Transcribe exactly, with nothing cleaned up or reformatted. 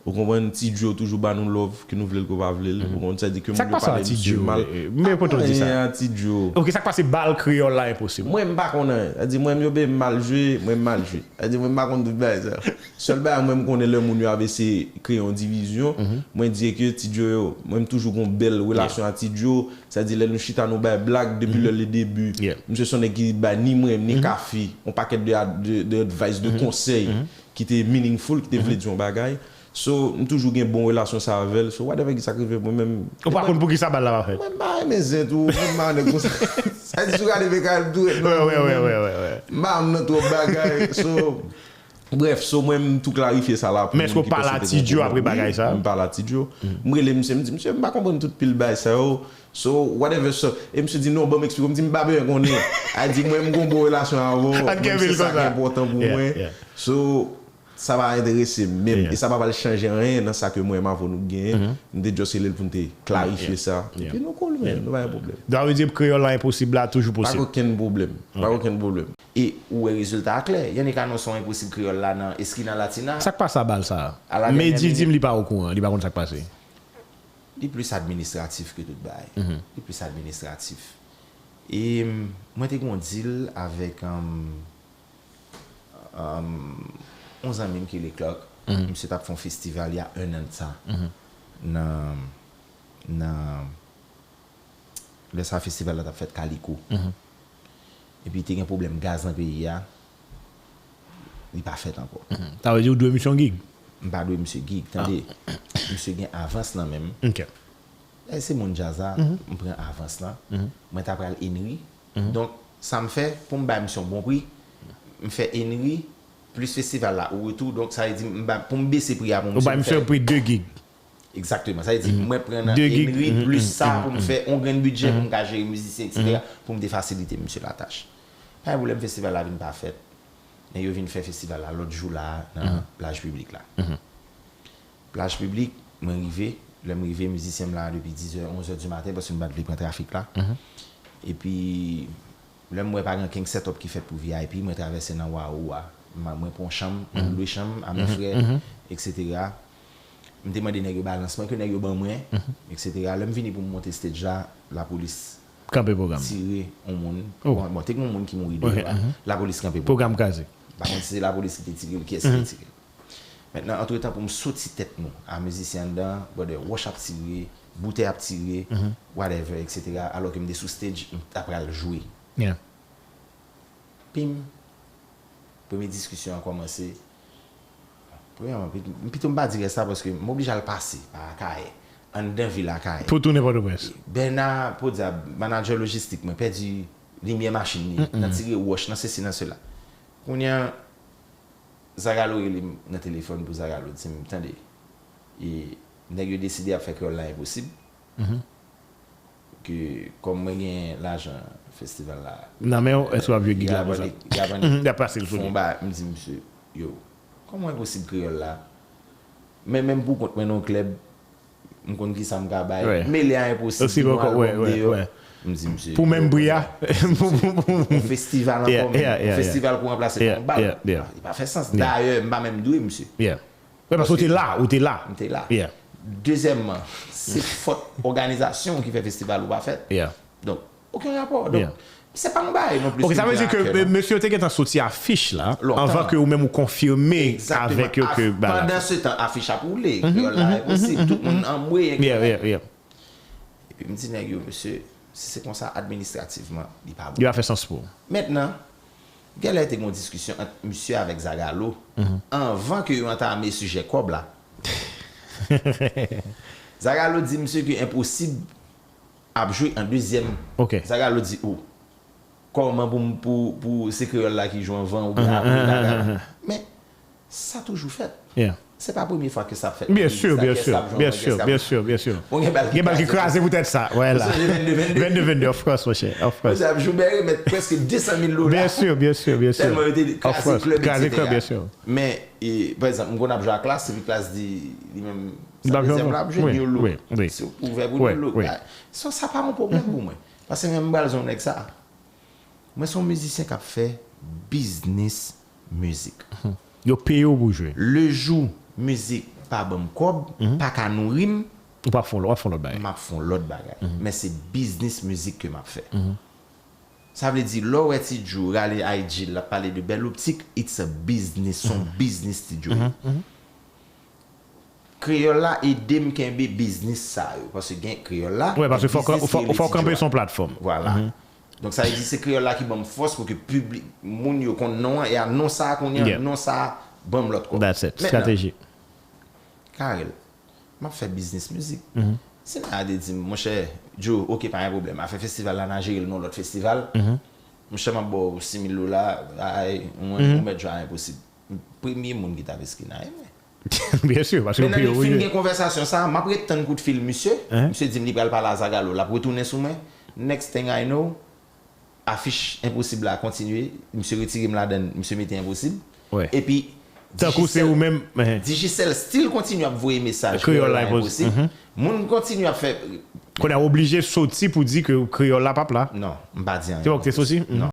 Ou konprann? Ti Djo toujou ba nou love, ke nou vle l, ke w pa vle l. Ou konprann? Sa di ke moun yo pale misye mal. Sa k pase a Ti Djo? Men pote w di sa. Anyen a Ti Djo. Ok, sa k pase bal kreyòl la enposib. Mwen, m pa konn anyen. Sa di, mwen, menm yo bay m mal jwe, mwen, m mal jwe. Sa di, mwen, m pa konn tout bagay sa. Sèl bagay, mwen, m konnen lè moun yo ap eseye kreye yon divizyon, mwen di ke Ti Djo yo, mwen, m toujou gon bèl relasyon a Ti Djo. Sa di, lè nou chita, nou bay blag depi lè le debi. Misye se yon nèg ki bay ni mwen, ni Kafi, yon pakèt de, de, de advice, de konsèy ki te meaningful, ki te vle di yon bagay. So, m toujou gen bon relasyon sa avè l. So, whatever ki sa k rive mwen menm. Ou pa konn pou ki sa bal la pa fèt? Mwen, m pa renmen zen tou. Mwen, m pa nèg konsa. Sa di, si w gade Mekayèl tou, wè, wè, wè. M pa renmen nan twòp bagay. So, bref, so, mwen, m tou klarifye sa la pou moun ki panse te gen pwoblèm. Men èske w pale a Ti Djo apre bagay sa? M pale a Ti Djo. M rele misye, m di, "Misye, m pa konprann tout pil bagay sa yo." So, whatever, so, e misye di, "Non, ban m eksplike w." M di, "M pa bezwen konnen." A di, "Mwen, m gon bon relasyon avè w, mwen, se sa ki enpòtan pou mwen." So, sa pa enterese m menm. E sa pa pral chanje anyen nan sa ke mwen menm avè w nou genyen. M te just rele l pou n te klarifye sa. Epi nou cool, man. Nou pa gen pwoblèm. Donk, sa vle di kreyòl la enposib la toujou posib. Pa gen okenn pwoblèm. Pa gen okenn pwoblèm. E ou wè rezilta a klè. Yannick anonse yon enposib kreyòl la nan Esquina Latina. Sa k pase a bal sa a? Meddy di m li pa okouran, li pa konn sa k pase. Li plis administratif ke tout bagay. Li plis administratif. E, m, mwen te gen yon deal avèk, um, um, yon zanmi m ki rele Clark. Misye t ap fè yon festival il y a un an de sa. Nan, nan, lè sa festival la t ap fèt Kaliko. Epi te gen pwoblèm gaz nan peyi a. Li pa fèt ankò. Sa vle di ou dwe misye yon gig? M pa dwe misye gig, tande. Misye gen avans nan men m. Ok. Lè se moun djaz la, m pran avans lan. Mwen ta pral Henry. Donk, sa m fè, pou m bay misye yon bon pri, m fè Henry, plis festival la, ou retou. Donk, sa vle di, m ba, pou m bese pri a pou misye, m fè pri de gig. Egzakteman. Sa vle di, mwen pran nan Henry plis sa pou m fè yon grenn bidjè pou m ka jere mizisyen, etsetera, pou m te fasilite misye latach. Pa gen pwoblèm, festival la vin pa fèt. Nèg yo vin fè festival la lòt jou la, nan plaj piblik la. Plaj piblik, mwen rive, lè m rive, mizisyen m la depi dizè, onzè di maten, paske m pa t vle pran trafik la. Epi, lè m wè pa gen okenn setup ki fèt pou V I P, mwen travèse nan Wahoo a. M, mwen pran yon chanm, mwen lwe chanm a mè frè, etsetera. M te mande nèg yo balans mwen, ke nèg yo ban mwen, etsetera. Lè m vini pou m monte stage la, lapolis kanpe pwogram. Tire yon moun. Bon, bon, te gen yon moun ki mouri deyò a. Lapolis kanpe pwogram. Pwogram kraze. M pa konn si se lapolis ki te tire l, kiyès ki te tire l. Mentnan, antretan, pou m soti tèt nou, a mizisyen anndan, brother, wòch ap tire, boutèy ap tire, whatever, etsetera, alò ke m te sou stage, m ta pral jwe. Pim, premye diskisyon an kòmanse. Premyèman, pito, pito m pa di rès la paske m oblije al pase pa Akayè, anndan vil Akayè. Pou tounen Pòtoprens. Bèna, podyab, manadjè lojistik mwen, pèdi limyè machin li, nan tire wòch, nan sesi, nan sela. Kounye a, Zagalo rele m nan telefòn pou Zagalo di m, tande, e, nèg yo deside y ap fè kreyòl la enposib. Ke kòm mwen gen lajan festival la, nan men w, èske w ap jwe gig la konsa? Y ap pase l sou li. Fon ba, m di misye, yo, kòman enposib kreyòl la? Men menm pou kont mwen nan yon klèb, m konn kisa m ka bay. Mele a enposib, gen yon albòm deyò. M di misye, pou menm pri a. Yon festival ankò, menm. Yon festival pou ranplase yon bal. Li pa fè sans. Dayè, m pa menm dwe misye. Wi, paske ou te la, ou te la. M te la. Dezyèmman, se fòt òganizasyon ki fè festival ou pa fèt. Donk, okenn rapò. Donk, se pa yon bagay non plis. Ok, sa vle di ke mesye yo te gentan soti afich la, anvan ke ou menm ou konfime avèk yo ke bagay la. Pandan se tan, afich ap woule, kreyòl la enposib, tout moun anmwe, etsetera. Epi m di nèg yo, mesye, si se konsa, administrativman, li pa bon. Li pa fè sans pou ou. Mentnan, genlè te gen yon diskisyon ant misye avèk Zagalo, anvan ke yo antame sijè kòb la. Zagalo di misye ke Enposib ap jwe an dezyèm. Zagalo di, o, kòman pou m, pou, pou se kreyòl la ki jwe anvan oubyen apre bagay la. Men, sa toujou fèt. Se pa premye fwa ke sa ap fèt nan peyi sa, kiyès k ap jwe anvan, kiyès k ap jwe. Gen bal ki kraze poutèt sa. Ou sonje vennde vennde? Vennde vennde, of course, monchè, of course. Monchè, ap jou bèye mèt prèske de san mil dola. Tèlman yo te kraze klèb, etsetera. Men, e, pa egzanp, m konn ap jwe a Klass, epi Klass di, li menm, sa dezyèm la ap jwe, New Look. Si w ouvè pou New Look. So, sa pa yon pwoblèm pou mwen. Paske mwen, m pral jwenn nèg sa. Mwen se yon mizisyen k ap fè biznis mizik. Yo peye w pou w jwe. Le jou mizik pa ban m kòb, pa ka nouri m, Ou pa fè w, w ap fè yon lòt bagay. M ap fè yon lòt bagay. Men se biznis mizik ke m ap fè. Sa vle di, lè w wè Ti Djou rale I G, l ap pale de bèl optik, it's a business, se yon biznis Ti Djou ye. Kreyòl la ede m kenbe biznis sa yo. Paske gen kreyòl la, Wi, paske fò w kanpe sou yon platfòm. Vwala. Donk sa vle di se kreyòl la ki ban m fòs pou ke piblik, moun yo konn non an, e a non sa a kounye a, non sa a ban m lòt kòb. That's it. Strateji. Karel, m ap fè biznis mizik. Si nèg la te di m, monchè, Djo, oke, pa gen pwoblèm. Afè festival la, n a jere l nan lòt festival. Monchè, m ap ba w sis mil dola, ay, ou mèt jwe a enposib. Premye moun ki t ap eskinaye mwen. Byen si, paske yo peye w. Men lè n fin gen konvèsasyon sa, m ap ret tann kout fil misye. Misye di m li pral pale a Zagalo, l ap retounen sou mwen. Next thing I know, afich Enposib la kontinye, misye retire m ladan l, misye mete Enposib. Epi Tankou se ou menm. Digicel still kontinye ap voye mesaj Kreyòl la Enposib. Moun kontinye ap fè. Kounye a w oblije soti pou di ke Kreyòl la p ap la. Non, m pa di anyen. Se pa w ki te soti?